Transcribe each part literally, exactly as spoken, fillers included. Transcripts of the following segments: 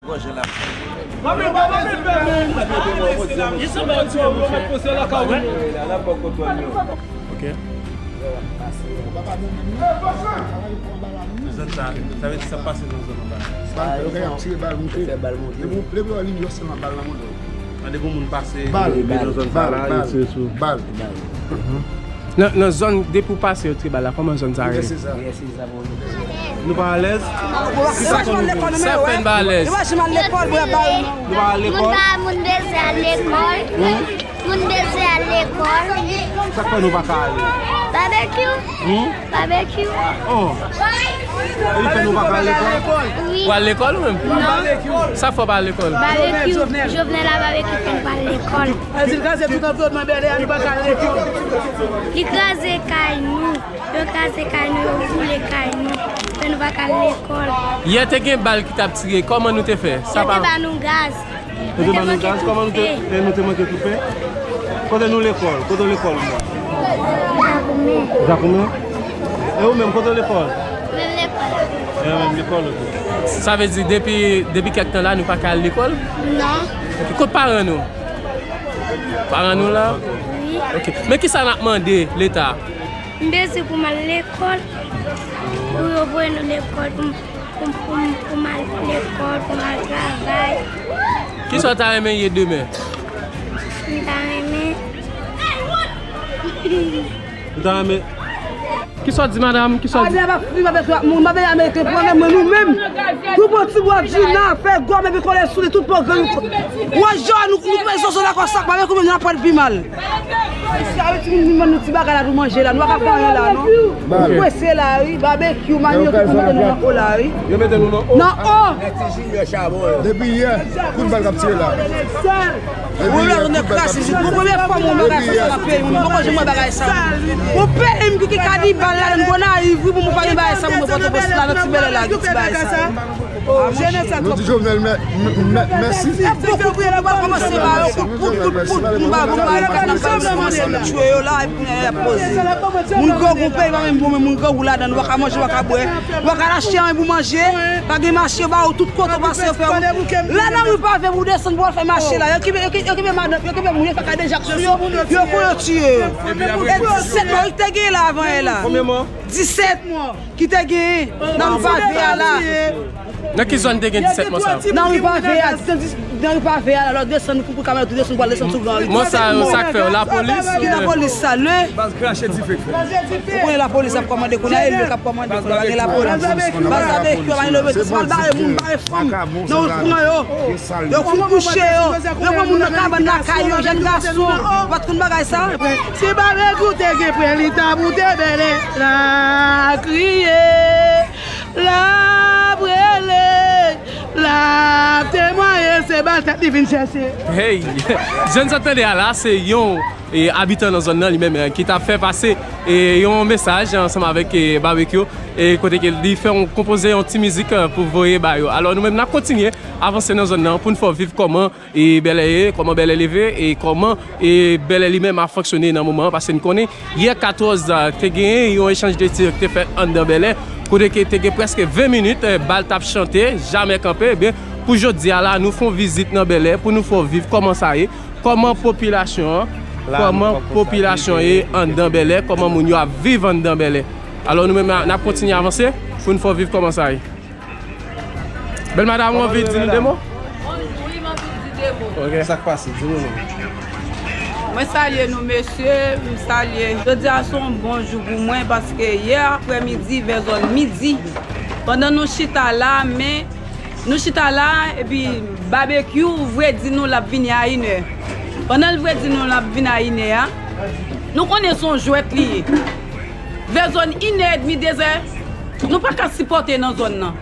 Ok. Zòn sa, sa vle di sa pase nan zòn anba. Bal, yo gen ap tire bal moute. Depi, depi w rive sèlman bal nan moute. An depi moun pase, bal, rive nan zòn sa la, yo tire sou. Bal. Nan, nan zòn, depi w pase, yo tire bal la, kòman zòn sa rele? Nou pa alèz? Sa fè n pa alèz? Nou pa al lekòl? Moun pa, moun bezwen al lekòl. Moun bezwen al lekòl. Sa k fè nou pa ka ale? Babekyou. Hmm? Babekyou. Oh. Li fè nou pa ka al lekòl? Wi. Ou al lekòl ou menm? Non. Sa k fè w pa al lekòl? Babekyou. Jovenel a Babekyou fè n pa al lekòl. Li kraze tout anviwònman Bèlè a, nou pa ka al lekòl. Li kraze kay nou. Yo kraze kay nou, yo boule kay nou. Fè nou pa ka al lekòl. Yè te gen bal ki t ap tire. Kòman nou te fè? Yo te ba nou gaz. Yo te ba nou gaz, kòman nou te, e nou te manke koupe? Kote nou lekòl? Kote w lekòl ou la? Jakoumen. Jakoumen? E ou menm, kote w lekòl? Menm lekòl. E menm lekòl, ok. Sa vle di, depi, depi kèk tan la, nou pa ka al lekòl? Non. Ok, kot paran nou? Paran nou la? Wi. Ok. Men kisa n ap mande Leta? M bezwen pou m al lekòl, pou yo voye nou lekòl, pou m pou, pou, pou m al lekòl, pou m al travay. Kisa w ta renmen ye demen? M ta renmen. Ou ta renmen. Kisa w di, madanm? Kisa w di? Ane a pa fini, m ap ekri ak moun, m ap veye Ameriken pran nan mwen nou menm. Nou pran ti bwa djina, fè gòm epi kole sou li, tout pran grenn. Wè, jò nou, nou pran zozo la kon sak, m ap ekri moun nan pran pi mal. Isi a, wi, timoun vin vann nou ti bagay la pou manje la. Nou pa ka fè anyen la, non. Nou prese la, wi. Babekyou, manyo, tout moun mete nou nan o la, wi. Yo mete nou nan o. Nan o. Depi yè, kout bal k ap tire la. Ou la, nou kraze, se pou premye fwa mwen bagay sa nan peyi m. Mwen poko janm wè bagay sa. Yon peyi m ki, ki kanibal ladan Gonayiv, wi, pou mwen pa gen bagay sa, mwen Pòtoprens la, nan ti Bèlè la, gen ti bagay sa. Nou di Jovenel mè-, mè-, mè-, mèsi. E bokou pou nou kòmanse ba yo kout poud, kout poud, nou ba, nou ba yo kat nan peyi, kòmanse ap tchwe yo la, epi kounye a y ap poze. Moun grangou peyi pa menm bon, men moun grangou ladan, w pa ka manje, w pa ka bwè, w pa ka achte anyen pou manje, pa gen mache, yo ba ou tout kote w pase, yo fè ou. La nan ri pave pou desann pou al fè mache la, yo kenbe, yo kenbe, yo kenbe madanm, yo kenbe moun, yo fè kadejak sou yo, yo kou yo tiye yo. E disèt mò ki te gen la avan yè la. Disèt mò. Ki te genyen nan ri pave a la. Nan ki zòn te gen disèt mò sa yo? Nan ri pave a, nan ri pave a la, lè w desann, ou pran kamyonèt, ou desann, ou pral desann sou gran ri. Mò sa yo, sa k fè yo? Lapolis? Ki lapolis sa? Lè baz krache dife k fè. Ou konnen lapolis ap kòmande kounye a, e lè k ap kòmande kounye a, pa gen lapolis. Baz la te ekri, pa gen lapolis. Mal bare moun, bare fanm. Nan wout pran yo. Yo fout kouche yo. Yo pran moun nan kabann lakay yo, jèn gason. Ou pa t konn bagay sa? Si Babekyou te gen prè, li ta moute Bèlè. La kriye, la brele, la temwaye, se bal tèt li vin chèche. Hey! Jan n sot tande a la, se yon, e, abitan nan zòn nan li menm, e, ki t ap fè pase, e, yon mesaj ansanm avèk, e, Babekyou, e, kote ke li fè yon, konpoze yon ti mizik, e, pou voye ba yo. Alò, nou menm, n ap kontinye avanse nan zòn nan pou n fè w viv kòman e Bèlè ye, kòman Bèlè leve, e kòman e Bèlè li menm ap fonksyone nan moman an, paske n konnen yè katòz, a, te genyen yon echanj de tir ki te fèt anndan Bèlè, kote ke te gen prèske ven minit, e, bal t ap chante, jamè kanpe. Ebyen, pou jodi a la, nou fè yon vizit nan Bèlè pou nou fè w viv kòman sa ye, kòman popilasyon an, kòman popilasyon ye anndan Bèlè, kòman moun yo ap viv anndan Bèlè. Alò, nou menm, n ap kontinye avanse pou n fè w viv kòman sa ye. Bèl madanm, ou anvi di nou de mo? Wi, m anvi di de mo. Ok. Sa k pase? Di nou non. Mwen salye nou, mesye, m salye. Jodi a se yon bon jou pou mwen, paske yè aprèmidi, vè zòn midi, pandan nou chita la, men nou chita la, epi Babekyou vre di nou l ap vini a inè. Pandan l vre di nou l ap vini a inè a, nou konnen se yon jwèt li ye. Vè zòn inè edmi, dezè, nou pa ka sipòte nan zòn nan.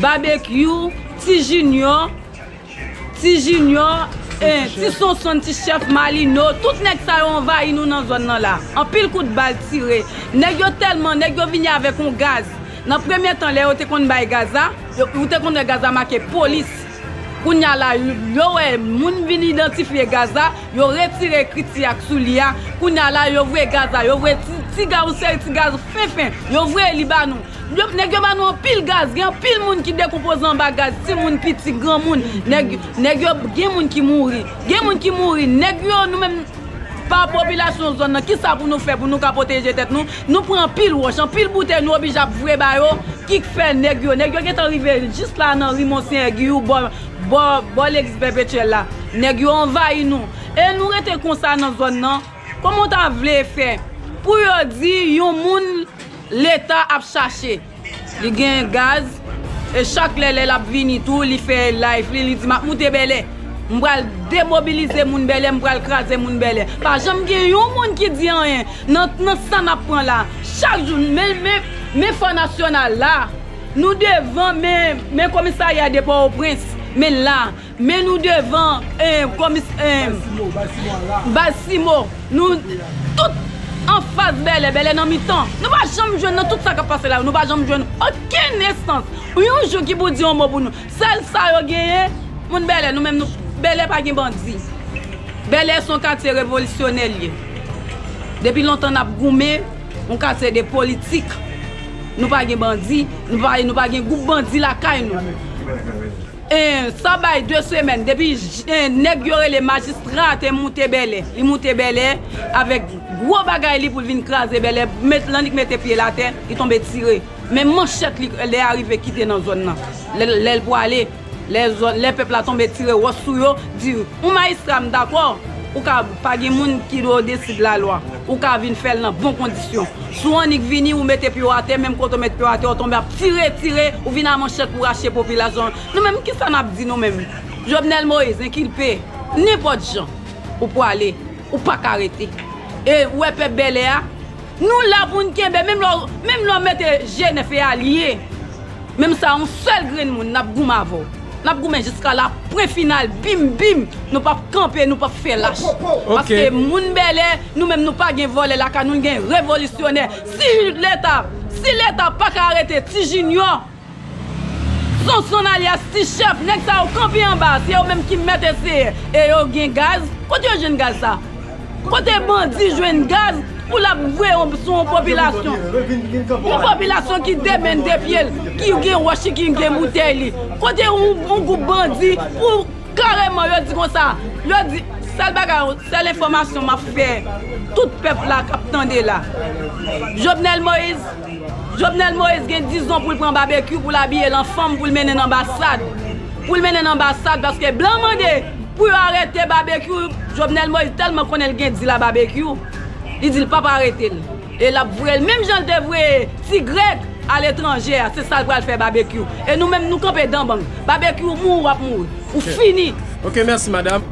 Babekyou, Ti Jinyò, Ti Jinyò, e, Ti Sonsonn, Ti Chèf, Malino, tout nèg sa yo anvayi nou nan zòn nan la. Anpil kout bal tire. Nèg yo tèlman, nèg yo vini avèk yon gaz. Nan premye tan, lè yo te konn bay gaz la, yo, ou te konn wè gaz la make polis. Kounye a la, yo wè moun vin idantifye gaz la, yo retire ekriti ak sou li a, Kounye a la, yo voye gaz la, yo voye ti, ti gaz, yon seri ti gaz fen fen, yo voye li ba nou. Yo, nèg yo ba nou anpil gaz, gen anpil moun ki dekonpoze anba gaz, timoun, pitit, granmoun. Nèg, nèg yo, gen moun ki mouri. Gen moun ki mouri. Nèg yo, nou menm, pa popilasyon zòn nan, kisa pou nou fè pou nou ka pwoteje tèt nou? Nou pran anpil wòch, anpil boutèy, nou oblije ap voye ba yo. Ki fè nèg yo, nèg yo gentan rive jis la nan ri Monseyè Giyou, bò, bò, bò legliz Pèpetyèl la. Nèg yo anvayi nou. E nou rete konsa nan zòn nan. Kòman w ta vle fè pou yo di yon moun Leta ap chache? Li gen gaz, e chak lè, lè l ap vini tou, li fè live li, li di, "M ap moute Bèlè. M pral demobilize moun Bèlè, m pral kraze moun Bèlè." Pa janm gen yon moun ki di anyen nan, nan sa n ap pran la. Chak jou, men, men, men Fò Nasyonal la, nou devan, men, men komisarya de Pòtoprens, men la. Men nou devan, eh, komis, eh, Baz Simo, Baz Simo a la. Baz Simo. Nou tout anfas Bèlè, Bèlè nan mitan. Nou pa janm jwenn nan tout sa k ap pase la yo. Nou pa janm jwenn okenn enstans. Yon jou ki pou di yon mo pou nou. Sèl sa yo genyen, moun Bèlè, nou menm nou, Bèlè pa gen bandi. Bèlè se yon katye revolisyonè l ye. Depi lontan n ap goumen, yon katye de politik. Nou pa gen bandi, nou pa, nou pa gen gwoup bandi lakay nou. E, sa bay de semèn, depi j-, e, nèg yo rele majistra a te moute Bèlè. Li moute Bèlè avèk gwo bagay li pou l vin kraze Bèlè, met, l annik mete pye l atè, li tonbe tire. Men manchèt li, lè a rive kite nan zòn nan. Lè, lè l pwale, lè zòn, lè pèp la tonbe tire wòch sou yo, di, yon majistra m dakò, ou ka, pa gen moun ki dwe odesid lalwa. Ou ka vin fè l nan bon kondisyon. Si w annik vini, ou mete pye w atè, menm kote w met pye w atè, w tonbe ap tire, tire, ou vin a manchèt pou rache popilasyon. Nou menm, kisa n ap di nou menm? Jovenel Moïse enkilpe, nenpòt jan ou pwale, ou pa ka rete. E ou wè pèp Bèlè a, nou la pou n kenbe, menm lè, menm lè w mete G nèf e alye. Menm sa, yon sèl grenn moun, n ap goumen avè w. N ap goumen jiska la, pwen final, bim, bim. Nou p ap kanpe, nou p ap fè lach. Ok. Paske moun Bèlè, nou menm nou pa gen vòlè lakay nou, nou gen revolisyonè. Si Leta, si Leta pa ka arete Ti Junior, Sonson alyas Ti Chèf, nèg sa yo kanpe anba, se yo menm ki mèt eseye. E yo gen gaz, kote yo jwenn gaz sa? Kote bandi jwenn gaz pou l ap voye sou yon popilasyon? Yon popilasyon ki de men de pye l, ki gen wòch li, ki gen boutèy li. Kote yon, yon gwoup bandi pou kareman yo di konsa, yo di, sèl bagay, sèl enfòmasyon m ap fè tout pèp la k ap tande la. Jovenel Moïse, Jovenel Moïse gen dizon pou l pran Babekyou, pou l abiye l an fanm, pou l mennen nan anbasad. Pou l mennen nan anbasad, paske blan mande pou yo arete Babekyou. Jovenel Moïse tèlman konnen l gen dil a Babekyou, li di l p ap arete l. E l ap voye l, menm jan l te voye Ti Grèg aletranje a, se sa l pral fè Babekyou. E nou menm, nou kanpe dan bang. Babekyou, ou mouri, w ap mouri. Ou fini. Ok, mèsi, madanm.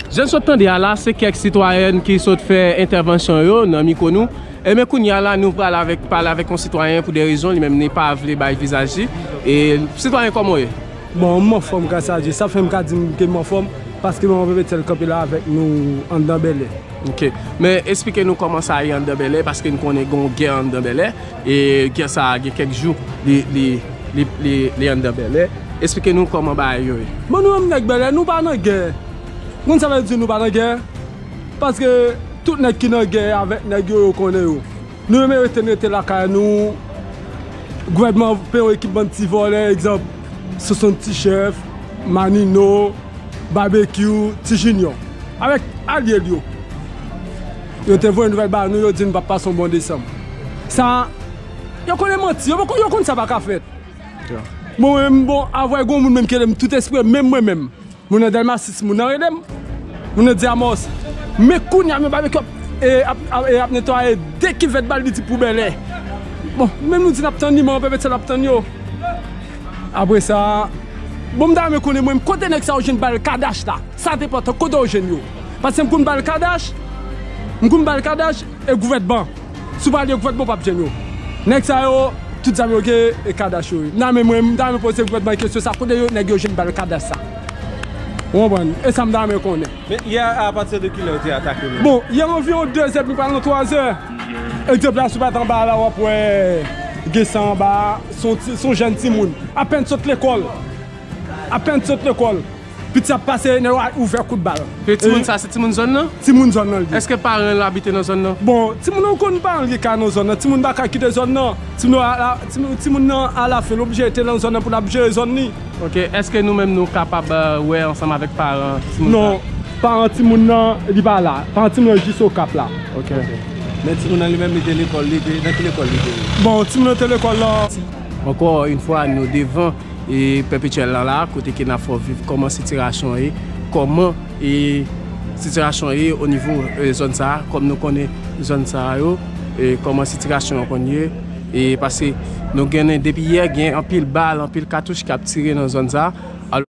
Jan n sot tande a la, se kèk sitwayèn ki sot fè entèvansyon yo nan mikwo nou. Ebyen, kounye a la, nou pral avèk, pale avèk yon sitwayen pou de rezon, li menm li pa vle bay vizaj li. E, sitwayen, kòman w ye? Bon, m anfòm, gras a Dye. Sa fè m ka di m ke m anfòm, paske Manman Pèpetyèl kanpe la avèk nou anndan Bèlè. Ok. Men, esplike nou kòman sa ye anndan Bèlè, paske n konnen gen yon gè anndan Bèlè. E gè sa a gen kèk jou li, li, li, li, li anndan Bèlè. Esplike nou kòman bagay yo ye. Bon, nou menm nèg Bèlè, nou pa nan gè. Moun sa vle di nou pa nan gè? Paske tout nèg ki nan gè avèk nèg yo, yo konnen yo. Nou menm rete, n rete lakay nou. Gouvènman peye yon ekip bann ti vòlè, egzanp, Sonson Ti Chèf, Manino, Babekyou, Ti Junior, avèk alye l yo. Yo te voye nouvèl ba nou, yo di n p ap pase yon bon desanm. Sa, yo konnen manti, yo poko, yo konn sa pa ka fèt. Bon, mwen menm, bon, avwe gon moun menm ki rele m tout espre, menm mwen menm. Moun nan Dèlma sis, moun nan rele m. Moun nan di Amos, men kounye a, men Babekyou ap, e, ap, ap, e, ap netwaye de kivèt ba l, li di pou Bèlè. Bon, menm nou di n ap tann li, men anpè pèt sèl ap tann yo. Apre sa, bon, m ta renmen konnen mwen, kote nèg sa yo jwenn bal Kadash la? Sa te enpòtan, kote yo jwenn yo? Paske m konn bal Kadash, m konn bal Kadash e gouvènman. Si w pa lye gouvènman, w p ap jwenn yo. Nèg sa yo, tout zam yo gen e Kadash yo ye. Nan men mwen, m ta renmen poze gouvènman kesyon sa, kote yo, nèg yo jwenn bal Kadash sa? Ou konprann? E sa m ta renmen konnen. Men yè, apati de kilè yo te atake nou? Bon, yè anviwon de zè, pi pral nan twa zè. Egzanp la, si w pa t anba la, w ap wè gen san anba a, se yon ti, se yon jèn timoun. Apèn sot lekòl. Apèn sot lekòl. Pit sa ap pase, nèg yo ouvè kout bal. E timoun sa, se timoun zòn nan? Timoun zòn nan li ye. Èske paran l abite nan zòn nan? Bon, timoun nan ou konn paran l gen kay nan zòn nan. Timoun pa ka kite zòn nan. Timoun nan ala, timoun, timoun nan alafen l oblije rete nan zòn nan pou l ap jere zòn li. Ok, èske nou menm nou kapab, euh, wè ansanm avèk paran timoun sa? Non, paran timoun nan, li pa la. Paran timoun nan jis Okap la. Ok. Men timoun nan li menm, li te lekòl, li te, nan ki lekòl li te ye? Bon, timoun nan te lekòl la. Ankò yon fwa, nou devan e Pèpetyèl lan la, kote ke n ap fè w viv kòman sitirasyon ye, kòman e sitirasyon ye o nivo, e, zòn sa a, kòm nou konnen zòn sa a yo, e, kòman sitirasyon an konn ye, e, paske nou gen depi yè, gen anpil bal, anpil katouch k ap tire nan zòn sa a.